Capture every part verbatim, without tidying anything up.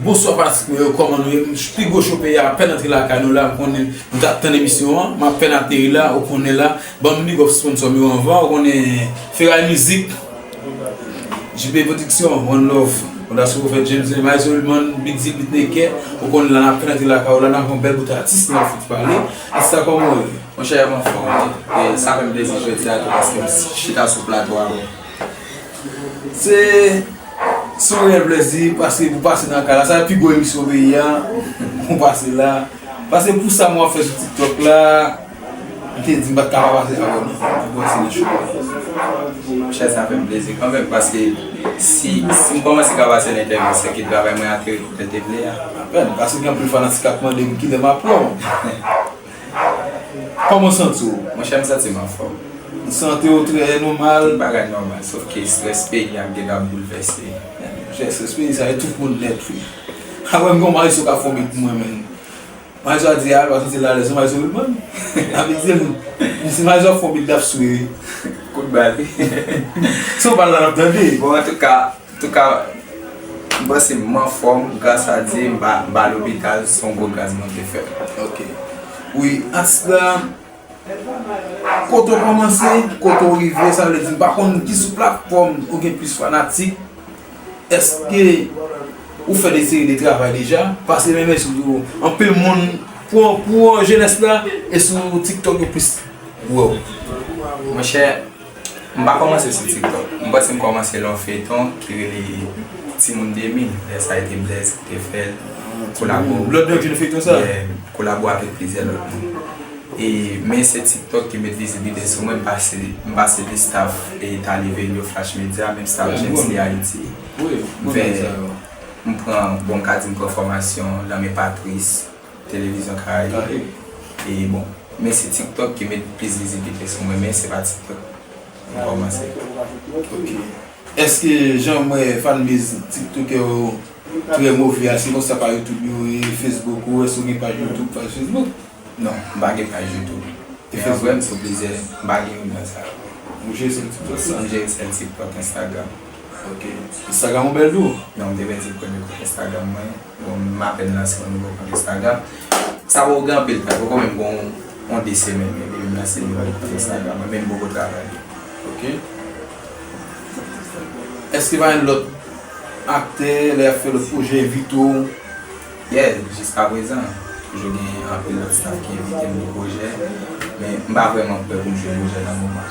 Bonswa fanatik mwen yo, kòman nou ye? M pi gwo cho peyi a apèn antre lakay nou la, m konnen nou t ap tann emisyon an, m apèn ateri la, ou konnen la, ban m big up sponsò m yo anvan, ou konnen Feray Mizik, J P Production, One Love, Fondasyon Pwofèt James, Miles Ullman, Big Deal Beatmaker, ou konnen la n apèn antre lakay ou la, n ap yon bèl bout atis, n ap fout pale, atis sa kòman w ye? Monchè, m anfòm, wi. E sa fè m plezi jodi a tou paske m chita sou plato a, wi. Se, se yon reyèl plezi paske pou pase nan kay la, sa pi gwo emisyon peyi a, pou pase la. Paske pou sa m ap fè sou TikTok la, m te di m pa t ka pa pase avè w non, pou pase nan show a. Monchè, sa fè m plezi kanmenm paske si, si m kòmanse ka pase nan entèvyou, se ke travay mwen ateri kote l te vle a. Apèn, paske gen anpil fanatik k ap mande m kilè m ap pran w. Kòman w santi w? Monchè, m santi m anfòm. Sante w trè nòmal. Tout bagay nòmal, sòf ke estrès peyi a gentan ap boulvèse. Monchè, estrès peyi sa, e tout moun nèt, wi. Apre m gen yon Marisol k ap fè yon beat pou mwen, menm. Marisol a di, "A, paske se la lè, se Marisol wi, man." N ap di l, si Marisol ap fè yon beat, l ap swe, wi. Kout bal, wi. Se yon bal la n ap tande. Bon, antouka, Antouka, m panse m anfòm, gras a Dye, m pa, m pa lopital, se yon gwo gras Bondye fè m. Ok. Wi, atis la, kote w kòmanse, kote w rive, sa vle di, m pa konn ki sou platfòm ou gen plis fanatik. Èske ou fè de seri de travay deja? Paske menm sou anpil moun, pou, pou jenès la, e sou TikTok yo plis wè w. Monchè, M pa kòmanse sou TikTok. M panse m kòmanse lè yon feyton ki rele Timoun de Mil. Lè sa a te Blaise ki te fè l. Kolabo. Blòdè ki te feyton sa? Yeah, kolabo avèk plizyè lòt moun. E, men se TikTok ki met viziblite sou mwen, m pase, m pase de staff e Talivelio Flash Media, menm staff James Lee Haïti. Wi, m konnen sa yo. M pran, bon, m ka di m pran fòmasyon nan men Patrice. Televizyon Karayib. Karayib. E bon, men se TikTok ki met plis viziblite sou mwen, men se pa TikTok m kòmanse. Ok. Èske jan m wè fanbase tiktokè yo trè move a, se konsa pa YouTube yo e Facebook ou, èske w gen paj YouTube, paj Facebook? Non, m pa gen paj YouTube. E Facebook? Men anpil m sou plizyè, m pa gen youn nan sa yo. Ou jere sèl TikTok sa? M jere sèl TikTok, Instagram. Ok. Instagram ou bèl tou? Non, m te pèdi premye kont Instagram mwen. Bon, m apèn lanse yon nouvo kont Instagram. Sa poko gen anpil tan, poko menm gen yon, yon de semèn, epi m lanse yon nouvo kont Instagram mwen, men m poko travay. Ok. Èske pa gen lòt aktè, lè y ap fè lòt pwojè, envite w? Yeah, jiskaprezan, toujou gen anpil lòt staff ki envite m pou pwojè, men m pa vrèman prè pou m jwe pwojè nan moman.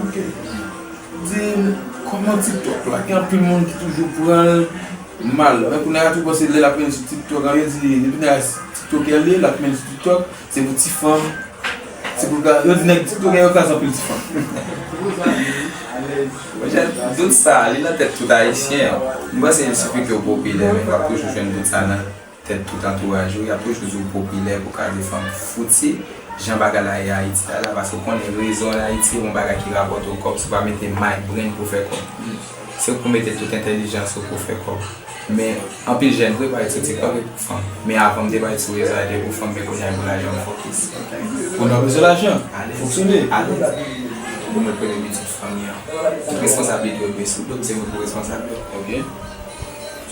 Ok. Di m, kòman TikTok la? Gen anpil moun ki toujou pran l mal. Men kounye a, tou panse lè l ap mennen sou TikTok, an, yo di, depi nèg la tiktokè li, l ap mennen sou TikTok, se pou ti fanm. Se pou ka, yo di nèg tiktokè yo kraze anpil ti fanm. Monchè, dout sa, li nan tèt tout Ayisyen. M panse il sifi ke w popilè, men w ap toujou jwenn dout sa nan tèt tout antouraj ou, y ap toujou di w popilè pou ka defann fouti jan bagay la ye Ayiti a la, paske w konnen rezo ann Ayiti, yon bagay ki rapòte w kòb, si w pa mete may brenn pou fè kòb. Se pou mete tout entèlijans ou pou fè kòb. Men, anpil jèn vre parèt sou TikTok e pou fanm. Men avan m te parèt sou rezo a, e te pou fanm, men kounye a e pou lajan m fokis. Kounye a w bezwen lajan? Alèz. Fonksyone. Alèz. Pou mwen premye pitit fanmi an. Tout responsablite yo dwe sou do m, se mwen pou responsab yo. Ok.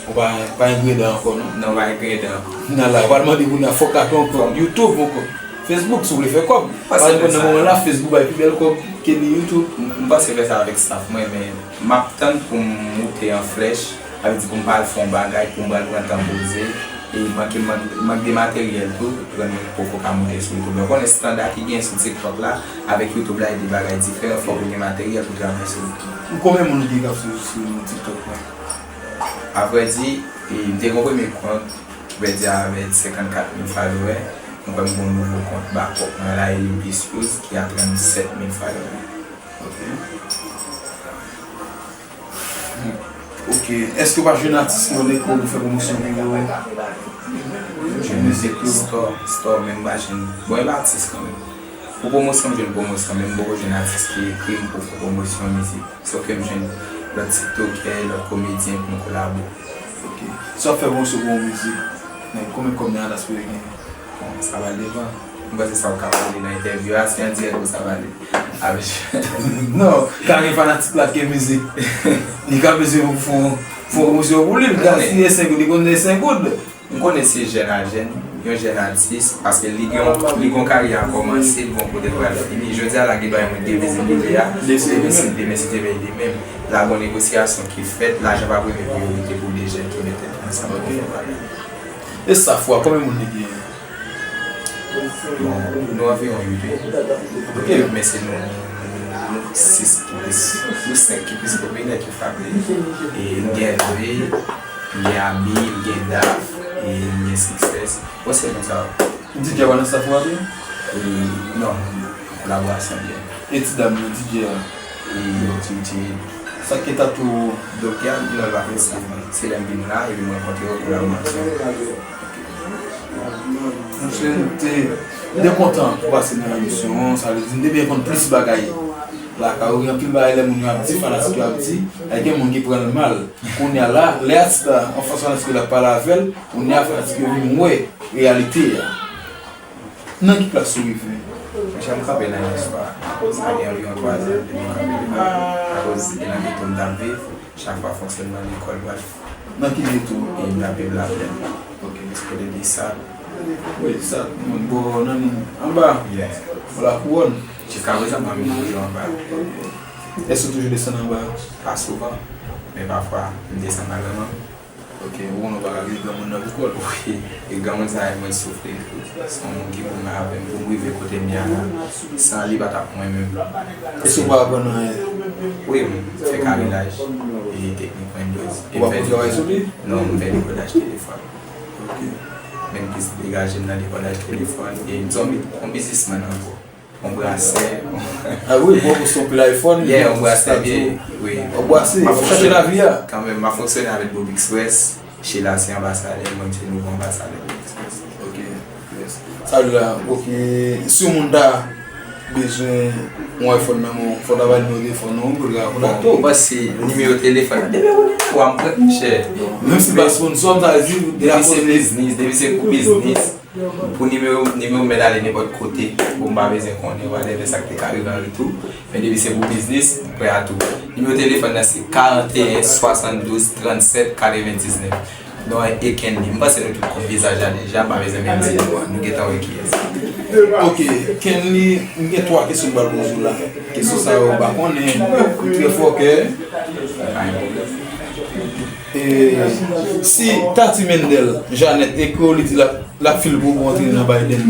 Ou pa, pa engreden ankò, non? Non, pa engreden ankò. Nan la, ou pral mande moun nan fòk achte yon kont YouTube, yon kont Facebook, si w vle fè kòb. Paske nan moman la, Facebook bay pi bèl kòb ke li YouTube. M, m panse fè sa avèk staff mwen, men m ap tann pou m moute an flèch, sa vle di pou m pral fè yon bagay, pou m pral pran tan poze, e manke, mank, mank de materyèl tou, pou m poko ka moute sou YouTube. Donk, konnen estanda ki gen sou TikTok la, avèk YouTube la, e de bagay diferan, fòk ou gen materyèl pou travay sou li. Konbyen moun ou gen k ap swiv sou TikTok la? Avrèdi, e, m te gen yon premye kont ki pèdi avèk senkannkat mil follower. M kwè m gen yon nouvo kont bakòp mwen la, Elimpis Cruz, ki a trannsèt mil follower. Ok. Ok. Èske w pa jwenn atis ki vin ekri w pou fè pwomosyon pou yo? Jwenn mizik yo? Store, store, men m pa jwenn. Bon, e pa atis kanmenm. Pou pwomosyon, m jwenn pwomosyon, men m poko jwenn atis ki ekri m pou fè pwomosyon mizik. Sòf ke m jwenn lòt tiktokè, lòt komedyen pou m kolabo. Ok. Si w ap fè pwomosyon pou yon mizik, men konbyen kòb nan alas pou yo genyen? Bon, sa pral depann. M panse sa w ka pale nan entèvyou a, se an dirèk pou sa pale. Avèk Non, ka gen fanatik la ki gen mizik. Li ka bezwen pou fè yon Fò misye pou li, l ka siyen senk goud, li konn senk goud. M konnen se jèn a jèn, yon jèn atis, paske li gen, li gen karyè a kòmanse, li gen kote l pral fini. Jodi a la gen bagay mwen gen vizibilite a, demen si, demen si te veye demen. La gen yon negosyasyon ki fèt, lajan pa premye priyorite pou de jèn ki mete tèt ansanm pou fè bagay. E staf ou a, konbyen moun li genyen? Bon, nou anviwon uit wi. Ok. Men se nou, nou sis ki plis, nou senk ki plis popilè ki frape. E n gen Dre, n gen Abi, n gen Daf, e n gen Success. Bon, se moun sa yo. DJ pa nan staf ou a tou? E, non, kolaborasyon l ye. E ti dam nan, DJ a? E, ti, ti. Sa ki tatou? Doktè a, non, l pa fè staf mwen. Se lè m vin la, epi m rankontre yo pou la mwansyon. Monchè, nou te byen kontan pou pase nan emisyon an, sa vle di, nou te byen konn plis bagay. Lakay ou, gen anpil bagay lè moun yo ap di, fanatik yo ap di, e gen moun ki pran l mal. Kounye a la, lè atis la, anfas fanatik yo la pale avè l, kounye a fanatik yo vin wè reyalite a. Nan ki plas ou rive? Monchè, m kanpe nan yon istwa. Sa gen anviwon twa zan depi m kanpe devan. Akoz se te nan geto m t ap viv. Chak fwa fonksyonman lekòl, brèf. Nan ki geto? E m t ap viv Laplèn. Ok. Se kote Desat. Wi, Desat. Mwen bò nan anba. Yeah. Bò Lakouwòn. Jiska prezan, m ap viv toujou anba. Èske w toujou desann anba? Pa souvan. Men pafwa, m desann la granmanm. Ok, ou konnen w pa ka gen granmoun nan lekòl. Wi, e granmoun sa a mwen soufri tou. Se yon moun ki pou mwen avè m, pou m rive kote m ye a la. San li, pa t ap mwen menm. Èske w pa aprann anyen? Wi, m fè karilaj e teknik Windows. Ou pa konn travay sou li? Non, m fè dekodaj telefòn. Ok. Men m plis degaje m nan dekodaj telefòn e m se yon bi-, yon biznismann ankò. Yon brasè. Ah wi, bon, ou se yon pil iPhone, yeah, yon brasè, wi. Yon brasè, w ap chache lavi a. Kanmenm, m ap fonksyone avèk Bob Express. Sheila se anbasadè, mwen se nouvo anbasadè Bob Express. Ok, yes. Sa vle la, ok. Si yon moun ta bezwen yon iPhone nan men w, fò w ta bay nimewo telefòn ou pou l ka kontakte w. Bon, ou panse nimewo telefòn la, depi ou nimewo a, m pran, monchè. Menm si l pa sponsò, m ta di, depi se biznis, depi se pou biznis. Pou nimewo, nimewo m mèt ale nenpòt kote, pou m pa bezwen konnen, whatever sa k te ka rive an retou. Men depi se pou biznis, m prè a tou. Nimewo telefòn nan se karanteyen swasanndouz trannsèt katrevendiznèf. Non an e Kenly. M panse nou tout konn vizaj la deja, m pa bezwen menm di non an. Nou gentan wè kiyès. Ok, Kenly, m gen twa kesyon m pral poze w la. Kesyon sa yo, m pa konnen, m trè fòkè. Pa gen pwoblèm. E si Tati Mendel, Jeannette, ekri w, li di l ap, l ap fil pou ou pou w antre nan Biden?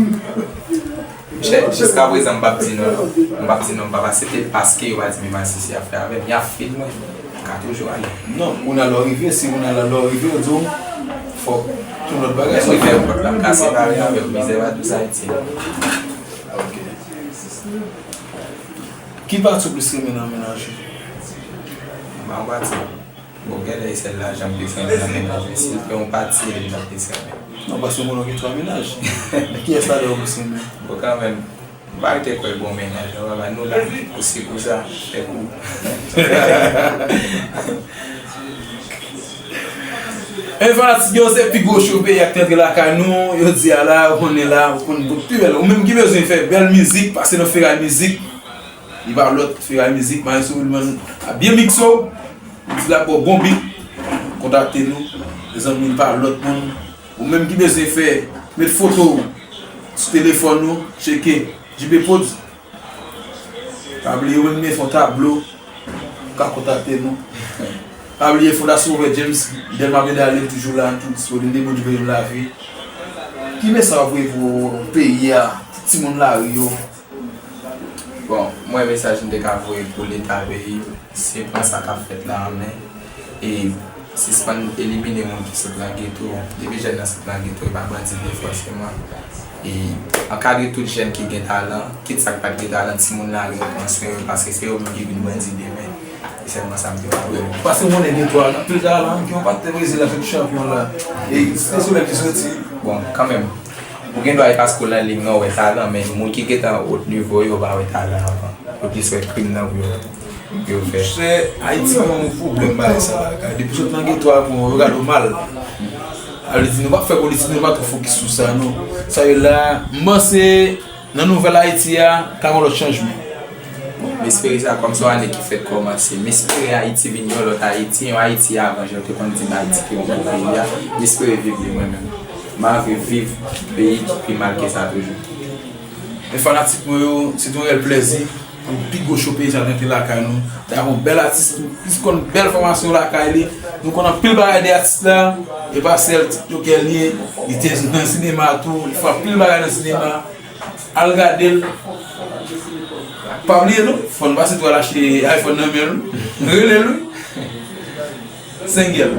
Monchè, jiskaprezan, m p ap di non, non. M p ap di non, m p ap aksepte paske yo pa di m masisi y ap fè avè m. Y ap fil mwen. M ka toujou ale. Non, kounye a lè w rive, si kounye a lè w rive, yo di w fòk yon lòt bagay. Menm rive ayewopò la, m ka separe avè w, mizè pa dous Ayiti. Ok. Ki pati w plis renmen nan mennaj ou? M pa yon pati. Bon, genlè e sèl lajan m plis renmen nan mennaj mwen. Si l te yon pati, li m t ap plis renmen. Non, paske m konnen w gen twa mennaj. Men kiyès ladan w plis renmen? Bon, kanmenm, m pa rete kwè bon mennaj, non, papa, nou la, pou si, pou sa, fè kou. E fanatik yo, se pi gwo cho peyi a k te antre lakay nou, yo di a la, ou konnen la, ou konn bout pi bèl. Ou menm ki bezwen fè bèl mizik, pase nan Feray Mizik. Li pa lòt, Feray Mizik, Maestro Wilman ap byen mikse w. Li di l ap ba w bon beat. Kontakte nou. Mezanmi, li pa lòt moun. Ou menm ki bezwen fè, met foto w sou telefòn ou, tcheke J P Prodz. Pa bliye, ou menm ki fè yon tablo, ou ka kontakte nou. Pa bliye Fondasyon Robert James, Dèlma Bedale toujou la, tou disponib, Bondye beni nou lavi. Ki mesaj w ap voye pou peyi a, tout timoun lari yo? Bon, mwen, mesaj m te ka voye pou Leta peyi, se pran sa k ap fèt la an men e sispann elimine moun ki sot nan geto. Depi jèn nan sot nan geto, e pa bandi l ye fòseman. E ankadre tout jèn ki gen talan, kit sa k pa t gen talan, timoun lari yo pran swen yo, paske se yo menm ki vin bandi demen. E sèlman sa m te ka voye. Paske m konnen geto a gen anpil talan, ki yon pakèt Brezil la, tout chanpyon la. E se te sou lè ki soti. Bon, kanmenm. Ou gen dwa e paske w nan lig nan w wè talan, men moun ki gentan ot nivo yo pa wè talan anvan. Yo plis wè krim nan pou yo, pou yo fè. Se Ayiti gen yon pwoblèm bagay sa la. Depi w sot nan geto a, bon, yo gade w mal. Sa vle di nou p ap fè politik, nou pa twò fokis sou sa, non. Sa vle la, m panse nan nouvèl Ayiti a, ka gen yon lòt chanjman. Bon, M espere sa kòm se yon ane ki fèk kòmanse. M espere Ayiti vin yon lòt Ayiti, yon Ayiti avan jan yo te konn di m Ayiti ki yon bon peyi a. M espere viv li mwen menm. M anvi viv peyi ki pi mal ke sa toujou. Men fanatik mwen yo, se te yon rèl plèzi pou pi gwo cho peyi sa te rantre lakay nou. Te ap yon bèl atis, li konn bèl fòmasyon lakay li. Nou konn anpil bagay de atis la. E pa sèl TikTokè li ye, li te nan sinema tou, li fè anpil bagay nan sinema. Al gade l. Pa bliye non, fò n pase tou al achte iPhone nan men l. Rele l wi. Sengèl.